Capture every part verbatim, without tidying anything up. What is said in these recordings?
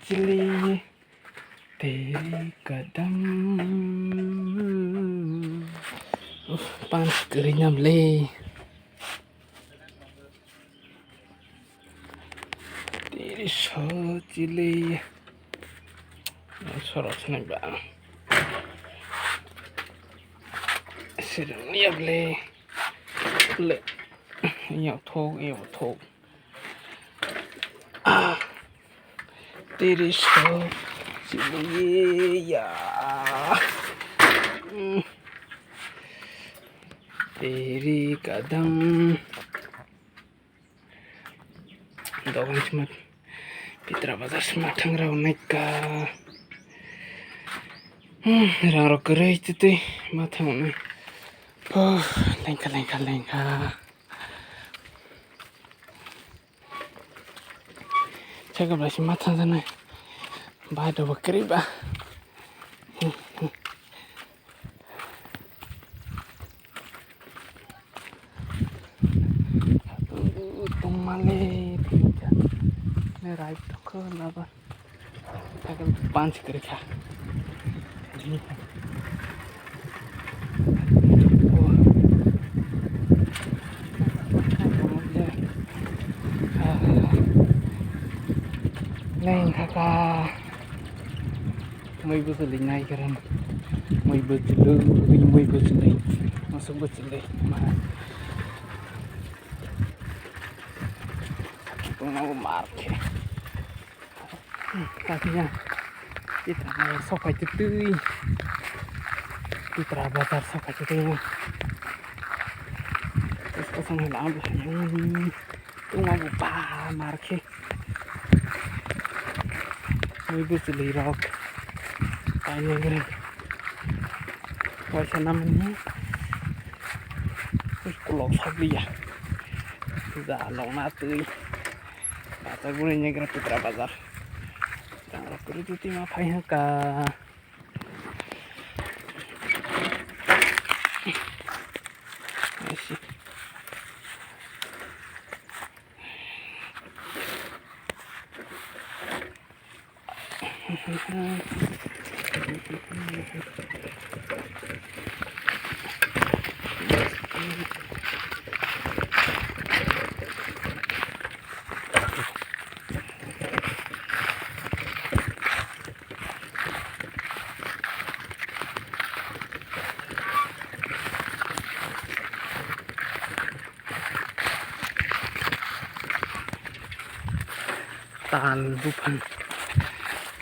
Chili, teri kadam. Uff, pants kwrwi nam le. Teri so chili. Sorok sini ba. Sirang liap le. Le. Yau thok, yau thok. Ah. Teri so chili ya. Hmm. Teri kadam. Dogan sima Pitra bazar sima thangra naika. Hmm, rang rok kwrwi twi ma thangni. Oh, lengkha, lengkha, lengkha. Chakabla sima thangni. Ba do kwrwi ba. Tongmale, tongmale, right tongkha laba. Cycle punch kwrwi kha. Leng kha ka. Mui bwchwlwi nai kwrwng. Mui bwchwlwi, mui bwchwlwi. Masuk bwchwlwi. Ma. Tongnago mar khe. Kakiya. Pitra bazar sokai twi. Pitra bazar sokai twi. Kosong hala ang. Tongnago ba mar khe. Mui bwchwlwi rok. Painai gwnang. Waisa namani. Ukulok sabliya. Ja lokna twi. Bazar gwnangya gra Pitra bazar. Jang rok kwrwi twi ma phai hwnkha. Tal buphang,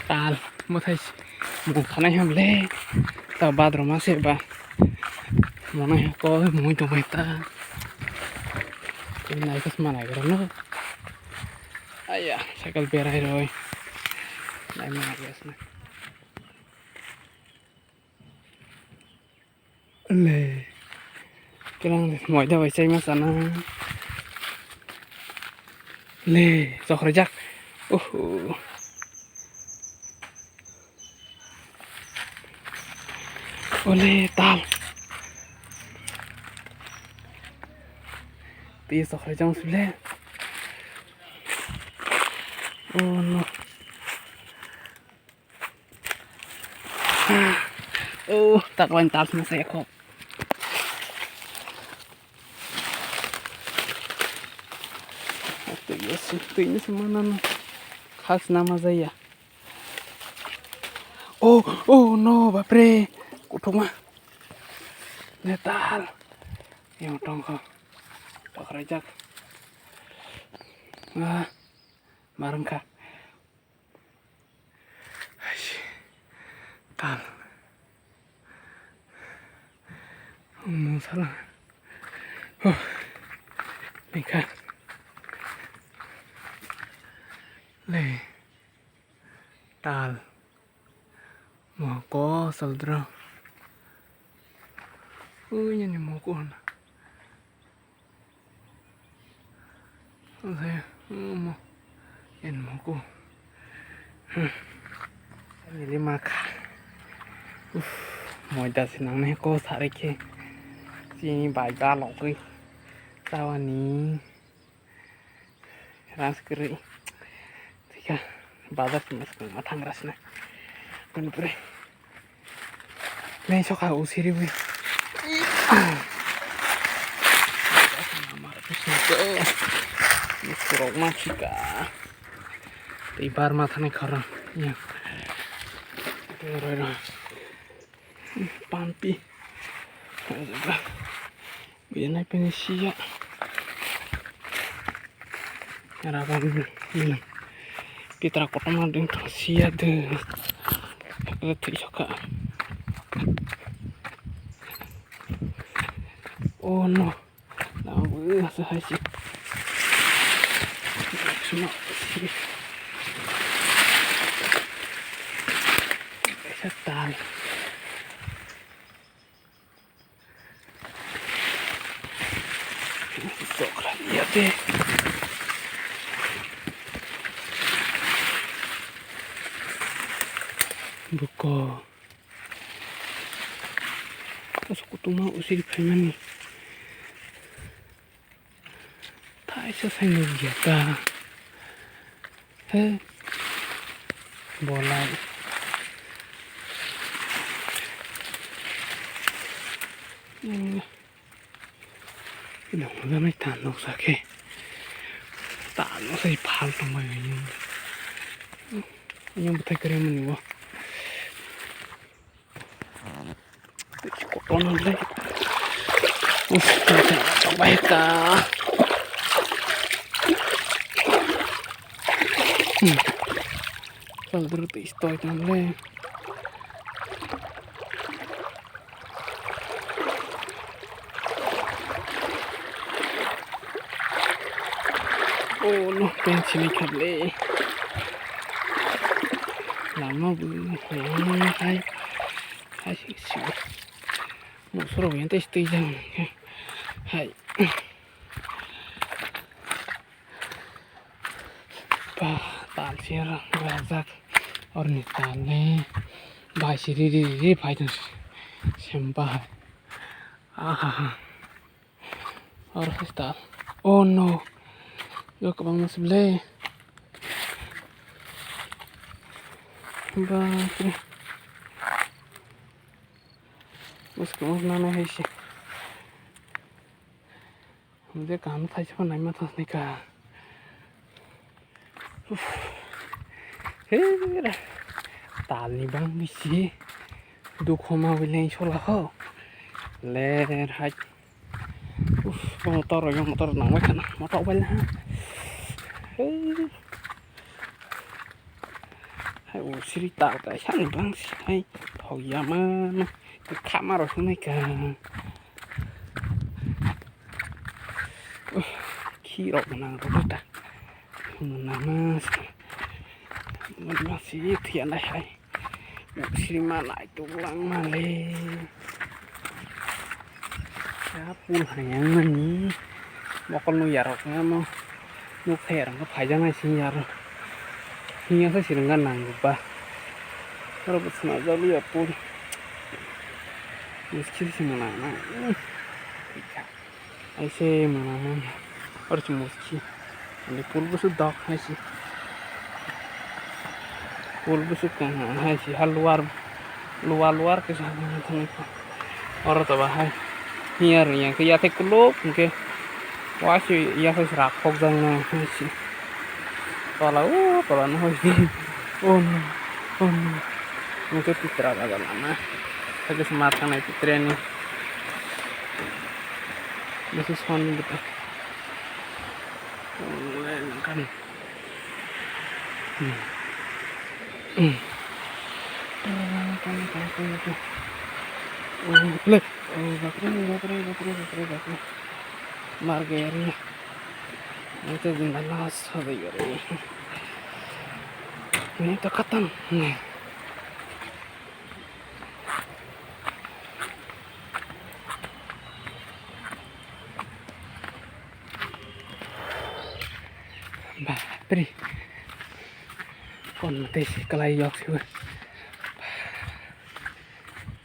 tal mwthai mung khanai ham le, ta badroma se ba, monai ha koi mui tongbai ta, nai kos manai goro no, aya cycle berai roi, nai manai goro. Le. Kelang moida bai chaima sana. Le, chokhrojak. Uhu. Ole, tal. Twi chokhrojak sule. Oh no. Oh, tak lain tas na saya kok. Twi ni si, twi ni si mana no. Khas nama jaya. Oh, oh no, bapre. Kuthuma. Netal. Yang tong kho. Pakhrai jak. Ah, marang kha. Tal. Omo sala. Huh. Nika. Le. Tal. Moko saldra. Uy, ni moko na. Omo, en moko. Nili makha. Uff, moida se nangnai ko sari khe. Chini bai ba logwi. Chawani. Ras kwrwi. Thika. Bazar tongma thangra sina. Kuni pore. Nai sokha usiri wi. Kurok ma khika. Tei bar ma thanai khorang. Ya. Roi roi. Pampi. Bini pini siya. Raba pitra kotorma ding siya de. Thwi sokha. Oh no. Nang asa hai si. Suma. Kaisa tal. Tokra iya de. Buko. Asuk kutuma usiri phaimani. Thaisa sai nukya ta. He. Bolai. Hmm. Nokna nai ta noksa khe. Ta noksa phal tongbai. Yang bwthai kwrwi mani bo. Kotorma le. Uff, tongbai ka. Hmm. Saldro tei stoi tong le. Oh no, pen sini khat le. Lama bu hai hai hai si si. Mo soro yang tes tes jang. Hai. Ba, tal sir rajak. Orni tal le. Bai siri ri ri ri phai tong sem bai. Aha. Or hostal. Oh no. Yo kwbangma se ble. Bapre. Bwskang nana hai se. Hwnde kaham thaisa phan naima thangni ka. Uff. He ra. Talni bang bisi. Dukho ma wi leng sola ho. Ler hai. Uff, motor rok, motor nangbai khana. Motor bai laha. He. Hai, o siri tal kaisa ni bang si hai. Thok ya ma. Khama rok sunai ka. Khi rok nang rok ta. Nang ma. Nang ma si thia nai hai. Sima nai tuk lang ma le. Ya pul hai yang mani. Mokol nu yarok ya mo. Nuk thai yarok phai jang nai sing yar. Hiya sa sirang ga nang ba. Oro bo sna jalu ya pul. Muskil si mana na. Aise manang oro se muski. Ani pul busu dok hai se. Pul busu kang hai se ha luar luar luar ke sa thang ko. Oro to ba hai. Hiya ri yang ke ya te kuluk ke. Wa se ya se rak phok jang na hai se. Tola o tola no hai se. Oh no. Oh no. Mungkin pitra ba jana. Tapi semat kan itu tren ni. Mesti son gitu. Mulai kan. Hmm. Hmm. Oh, lek. Oh, bakre, bakre, bakre, bakre, bakre. Mar gaya re. Itu gunda nas ho gaya re. Ini to khatam. Nih. Bapre. Kon tei se kalai yok se.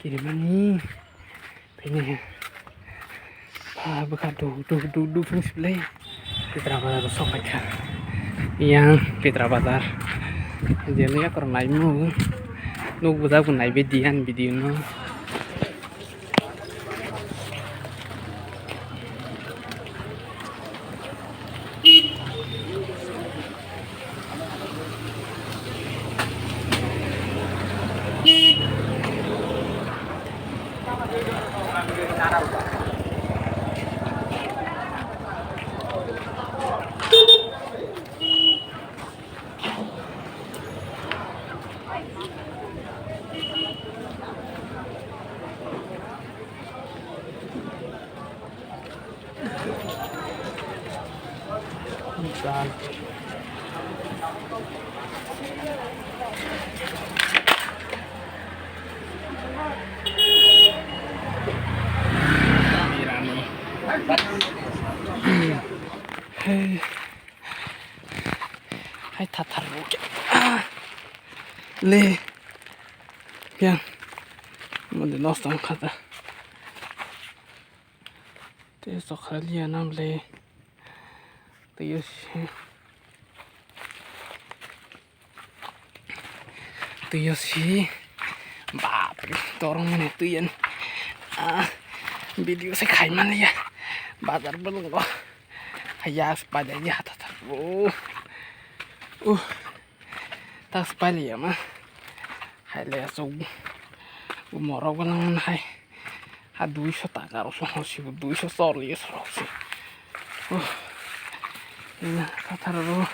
Kirimani. Pini. Bwkha duk duk duk duk thung siblai. Pitra bazar sok paikha. Yang Pitra bazar. Jeliya korok naimu nuk bujak bo naibe di ani video no. Hey. Hai thathar bo khe. Ah. Le. Yang. Mode nosto wngkha ta. Tei chokra liya nam le. Tei si. Twi o si ba torong mani twi o video se khai man liya bazar bolong o haya se pai liya hata ta o o ta se pai liya ma hai le asuk morok bolong hai ha duiso taka rok se duiso cholish rok se o kathar ro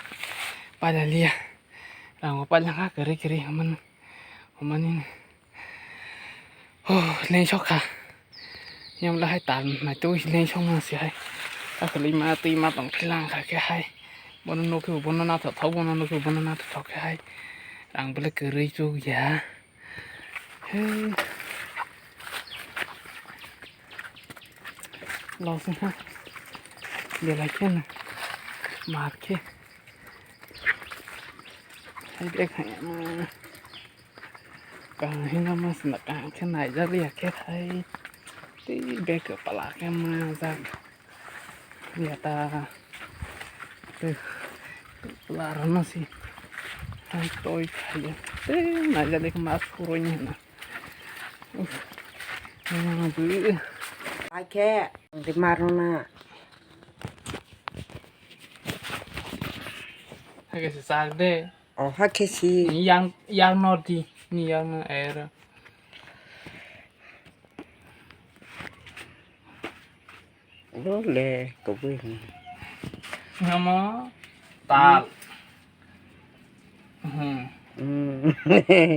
pai liya. Rango pailangkha kwrwi kwrwi hwnmani hwnmani huh lengsokha. Yamla hai tal naitugwi lengsokma se hai kakhwlwi ma twi ma tongkhe langkha khe hai bono nukhe bono naithothok bono nukhe bono naithothok khe hai rang bwlai kwrwi chukya. Hey. Losing ha. Belai khe no. Mar khe. Hai de khai ma. Kaham hino mas na kaham khe naijak ya khe hai. Tei bek pala khe ma jak. Yata. Larana si. Hai toi khai. Te naijali ma suroi ni na. Uf. Ake di maruna. Hake si sak de. Oh hake si. Yang yang no di. Ni yang no era. Dole kubui. Namo tal. Hmm. Hmm.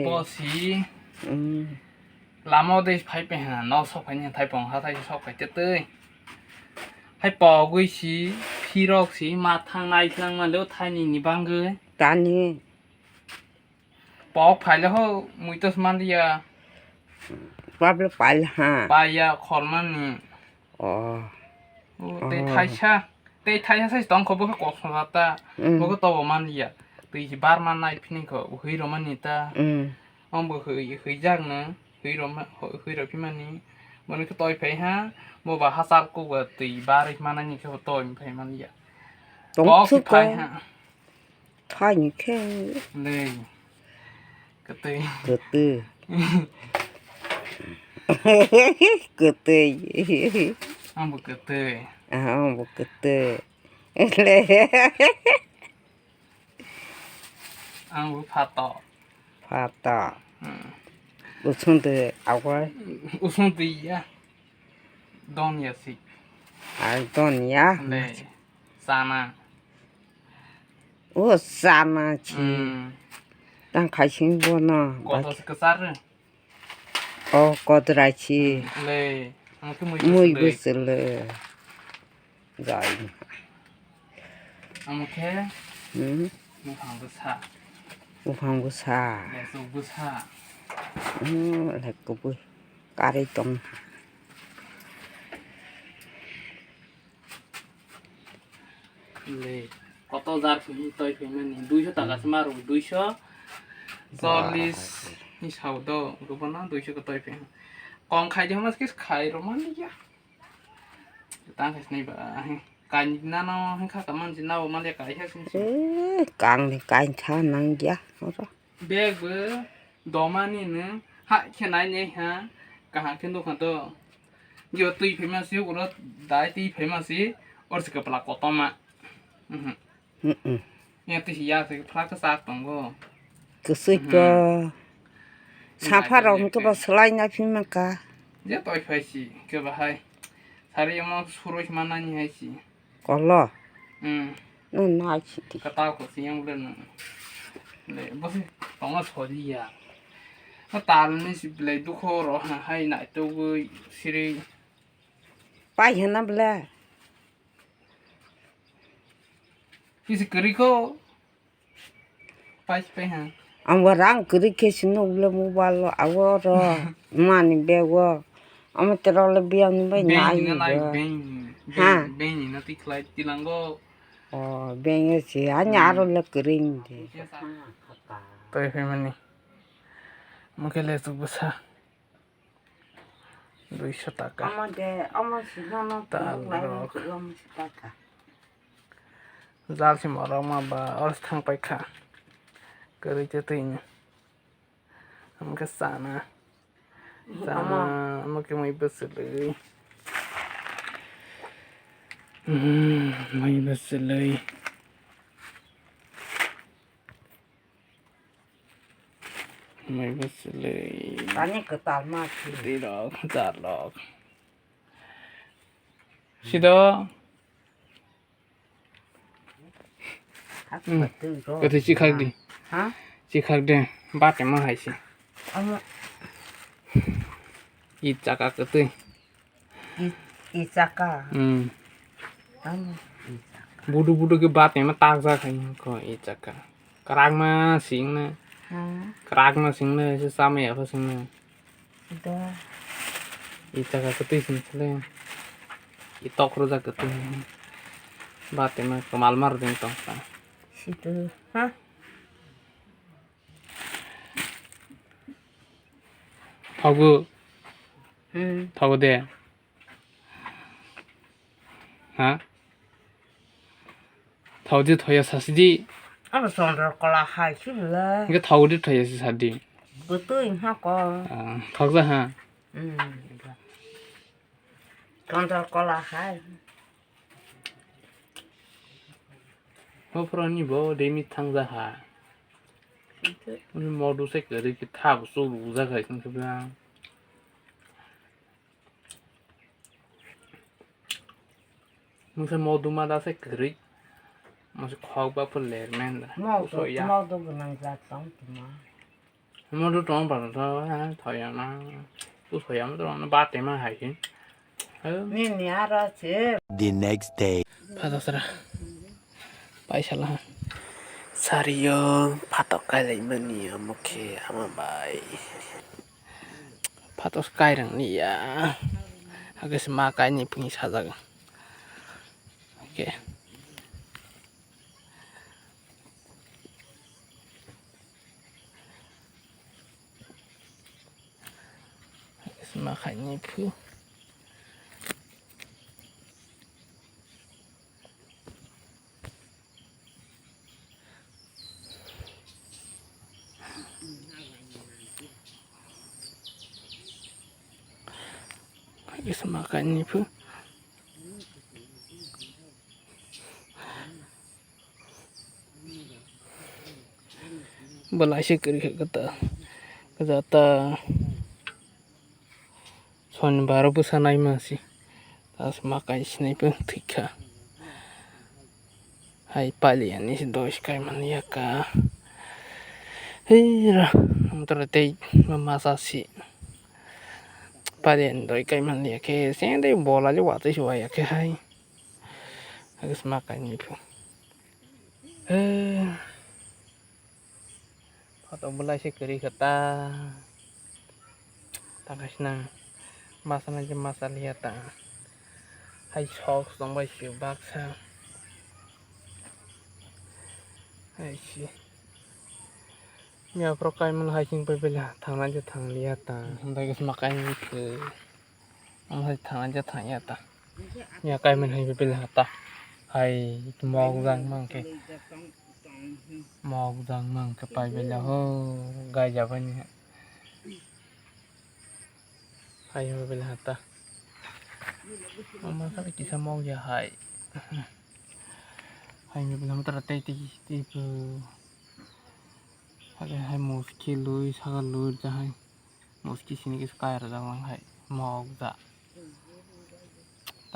Bosi. Hmm. Lama de phai pe ha no sok phai ni thai pong ha thai sok phai te tei. Hai pogwi si phirok si ma thang nai thang ma le thai ni ni bangwi. Tani. Pok phaile ho muitos manliya. Pablo pail ha. Paiya khormani. Oh. O, tei Oh. thaisa. Tei thaisa sai tong kho bo khe kosong ta. Mm. Bo khe tobo manliya. Twi si bar man nai phini kho hwi romani ta. Mm. Om bo hwi hwi jak no. Hwi roma hwi rok phimani. Bo ni khe toi phai ha. Bo ba ha sal ko ba twi bar manani khe bo toi phai manliya. Tong Pok si su phai ko. Ha. Thani khe. Lei. Kwtwi. Kwtwi. Kwtwi. Ang bo kwtwi. Ah, ang bo kwtwi. Le. Ang bo phato. Phato. Hmm. Usung twi awai. Usung twi ya. Don ya sik. Ang don ya. Lei. Sana. O sana chi. Hmm. Tang khai sing bono. Koto se kwchar. O kodra chi. Hmm, le. Ang khe mui Mui bwswlwi. Bwswlwi. Jai. Ang khe Hmm. Buphang bwsa. Buphang bwsa. Lesuk bwsa. Hmm, le kubui. Karwi tong. Le, koto jar phai toi phai mani, duiso taka se maro, duiso chollish ni sao do, rubo no duiso ko toi phai. Kong khai de mas kis khai ro mani ya. Tang khai snai ba, he. Kainwi nano hwnkha ka mansi nabo maliya kaisa sung sung. Eh, kangni kainsa nangya oro. Bag bo domani no ha khe nai nai ha kaham khe nukha to. Yo twi phaima si ulo dai twi phaima si or se kapla kotoma. Mhm. Mm-mm. Ya twi ya twi phlak sak tongo. Kwswi ko. Mhm. Saphar rok hwnkhe bo swlai na phima ka. Je toi phai si ke bahai. Sari omo suroi manani hai si. Kolo. Hmm. No nai si ti. Kata ko si yang le no. Le bo si tongo soli ya. Na tal ni si le dukho ro ha hai nai to gui siri. Pai hana bla. Kisi kwrwi kho. Pai pai ha. Ang bo rang kwrwi khe sino bla mobile o abo ro mani bag o. Amo tero le biyang ni bai Beng nai ni na nai go. Beng ni. Ha. Beng, beng ni na tikhlai tilango. O beng e si ani Hmm. aro le kwrwi ni de. Toi phaimani. Mokhe le chuk bwsa. Duiso taka. Omo de, omo si nono Tal tongmok lai rok. Omo si taka. Jal si morok ma ba oro thang pai kha. Kwrwi twi twi no. Omo khe chana. Chana, Omo. Omo khe mai bwswlwi. Hmm, mai bwswlwi. Mai bwswlwi. Tani kwtal ma si. Twi rok, jar rok. Sido. Hak Hmm. Kwtwi rok. Kwtwi chikhak di. Ha? Chikhak de. Bate ma hai si. Omo. I chaka kwtwi. I, i chaka. Hmm. Ano, i chaka. Budu budu ke bat ema tak jak hai ko i chaka. Krakma sing na. Hmm. Krakma sing na se sama ya ko sing na. Do. I chaka ke tui sing sele. I tok ro jak ke tui. Bat ema kemal mar ding tong sa. Situ. Ha? Thogo. Hmm. Thogo de. Ha? Thodi thoya sasidi. Abo chondro kola hai si bwle. Hwnkhe thodi thoya si sadi. Bwtwi wngkha ko. Ah, thokja ha. Hmm. Chondro kola hai. Hophoroni bo demi thangja ha. Modu se kwrwi khe thabo chubujak hai wngkhe bwla. Mungsa modu ma da se kwrwi. Mungsa khok ba pho ler men da. Modu, Uso ya. Modu gwnang jat tong tuma. Modu tong ba da, ha, thoya na. Tu thoya ma tong na ba te ma hai hin. Nini aro se. The next day. Phadasra. Paisala. Sario phatok kailai mani omo khe ama bai. Phatos kairang ni ya. Agis ma kaini pini sajak. Oke. Agis ma kaini phu. Isma kaini phu. Belai se kwrwi kha kwtal. Kwtal ta. Sonibar o bwsa naima si. Tas ma kai sinai pung thwikha. Hai pali ani si dos kai man ya ka. Hei ra. Motor tei masa si. Pali ani doi kai man ya khe. Sen dei bola je watwi si waya khe hai. Agus ma kai ni phu. Hei. Photo belai se kwrwi kha ta. Ta kaisa nang masa nai je masa liya ta. Hai socks tong bai se baksa. Hai si. Miya pro kai mano hai sing pai bela thang nai je thang liya ta. Hwnbai kaisa ma kai ni khe. Ang hai thang ja thang ya ta. Ya kai men hai bebel ha ta. Hai mokjak mang khe, mokjak mang khe pai bela ho, gaijak bai ni. Hai ho bela hata. Ama sa kisa mokjak hai. Hai ni bela matra tei tei tei pu. Hai hai muski lui saka lui jahai. Muski sini kisa kaya rajak lang hai. Mokjak.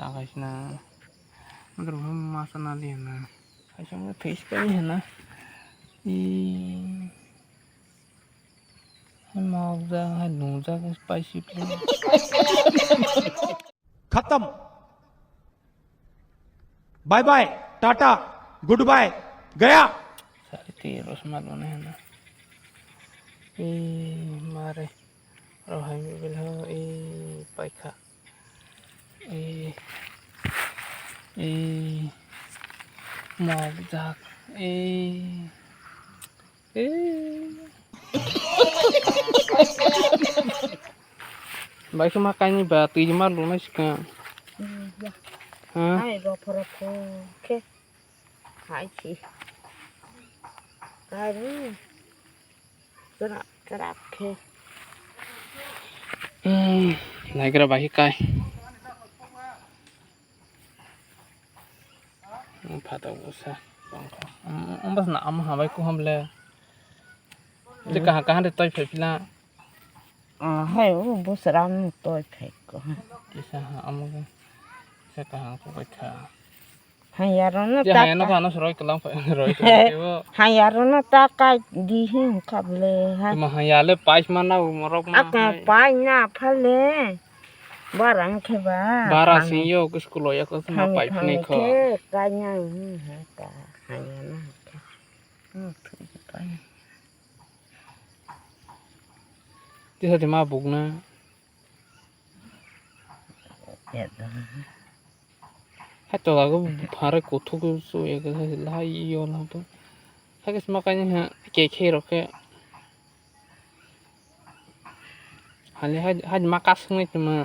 Ta kaisna. Matra masa nali hana. Kaisa mo face pai hana. I. Mokjak hai nungjak pai sipli. खत्म। Bye bye, tata, goodbye, गया। Sari twi rosma luna hena. E mare. Rohai mi bilho e paikha. E e mokjak e. E. Bai khe ma kainwi ba twi ma luna sikang. Hmm, ya. Ha? Hai, ropho, ropho khe. Hai si. Karu. Chara, chara khe. Hmm, naigra bai khe kai. Phatok bwsa tongkha. Omo na omo habai kuham le. Je kaha kaha de toi phai phila. Ah, hai o bwswra no toi phai ko. Kisa ha omo khe. Kisa kaha ko bai kha. Hai aro no ta. Hai no ano roi kelang phai roi kelang. Hai aro no ta kai di hin kable ha. Ma hai ale pais mana morok ma. Aka pai na phale. Barang khe ba. Bara sing yo ke school ya ko ma pai phne kho. Kanya hi ha ta. Hanya na. Hmm, thu pai. Tisa de ma buk na. Ya da. Hai tola go phare kuthuk su ya ke hai yo na to. Hai ke sma kaini ha ke khe ro khe. Hali hai hai ma kasung ni tuma.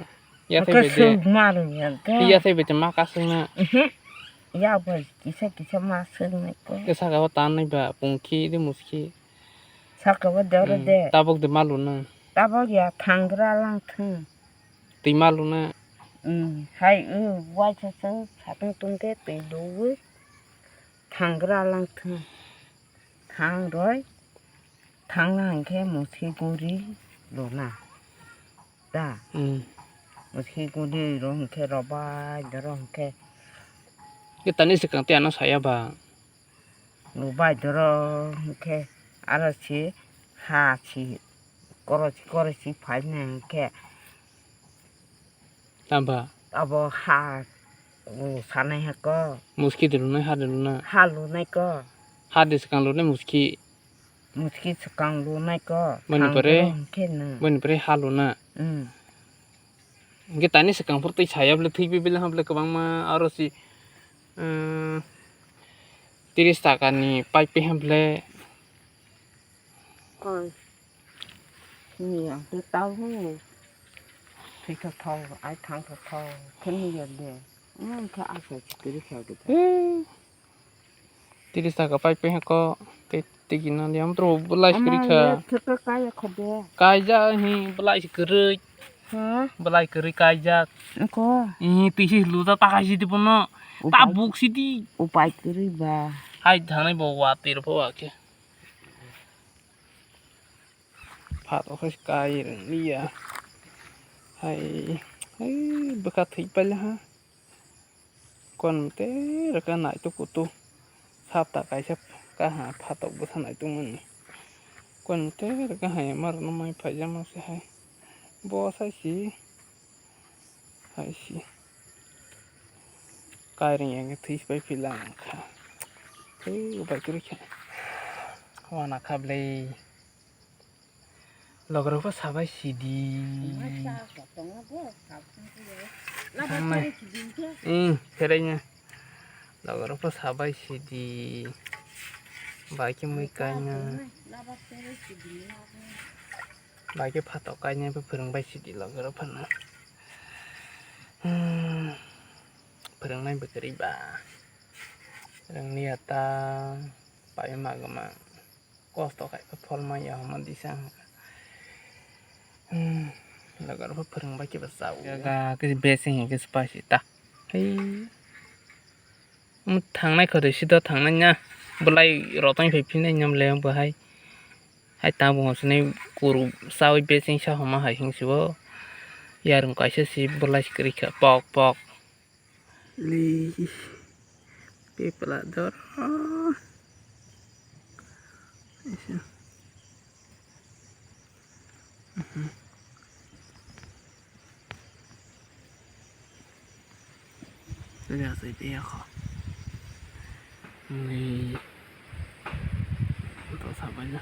Ya thai bede. Kasung maru ya ke. Ya thai bede ma kasung na. Mhm. Ya bai kisa kisa ma sung ni ko. Ke saka o tan nai ba pungki de muski. Saka o de oro de. Tabok de malu na. Tabok ya thangra lang thung. Twi malu na. Hmm, hai o waisa sung satung tungte twi luwi. Thangra lang thung. Thang roi. Thangna hwnkhe musi guri luna. Da. Hmm. Musi guri ro hwnkhe robai doro hwnkhe. Ke tani swkang tei ano saya ba. Lubai doro hwnkhe aro si ha si korosi korosi phaina hwnkhe. Tamba. Abo ha, o, sanai ha ko. Muski de lunai, ha de luna. Ha lunai ko. Ha de swkang lunai muski. Muski swkang lunai ko. Boni pore, boni pore ha luna. Hmm. Hingke tani swkang phuru twi saya bwle thwi bibili ha bwle kwbangma aro si, eh, tiris taka ni pipe ha bwle. Koi. Ni ang te tau hu. Thwi tho tho, ai thang tho tho. Kheni ya de. Ang kha asa chikiri kha de. Eh. Tiris taka pipe ha ko. Te, te gina liam tro belai sikiri kha. Theka kaya kho de. Kaija hi belai sikiri. Ha? Belai kiri kaijak. Ko. Ih, tisi luda takai sidi pono. Upai. Tabuk sidi. Upai kiri ba. Hai, thanai bo watir pho ake. Phat okhai kai rwng liya. Hai, hai, bwkha thwi paila ha. Kon mte rwkha naituk kutu. Sapta kaisa kaha phatok bwsa naituk mani. Kon mte rwkha hai ma rwno mai phaijama se hai. Bo sai si. Hai si. Kairing yang thwi pai phi lang kha. Thwi upai kwrwi kha. Wana kha blei. Logarok pho sabai sidi. Ih, pherai nya. Logarok pho sabai sidi. Bai khe mui kaina. Bai khe phatok kaina pho phwrwng bai sidi logarok phano. Hmm. Phwrwngnai bwkrwi ba. Rwngni ya ta pai ma gama kosto khai khe phol ma ya homa disa. Hmm, logar pho phwrwng bai khe ba chao. Ga khe besing khe spicy ta. Hei. Omo thangnai kho de sido thangnai na. Bolai rotong phai phinai nyam le bo hai. Hai tang bo hosni kuru sawi besing sa homa hai hing sibo. Yarung kaisa si bolai si kwrwi kha pok pok. Li. Pepla dor. Isa. Mhm. Ini asai dia kho. Ni. Untuk sabar ya.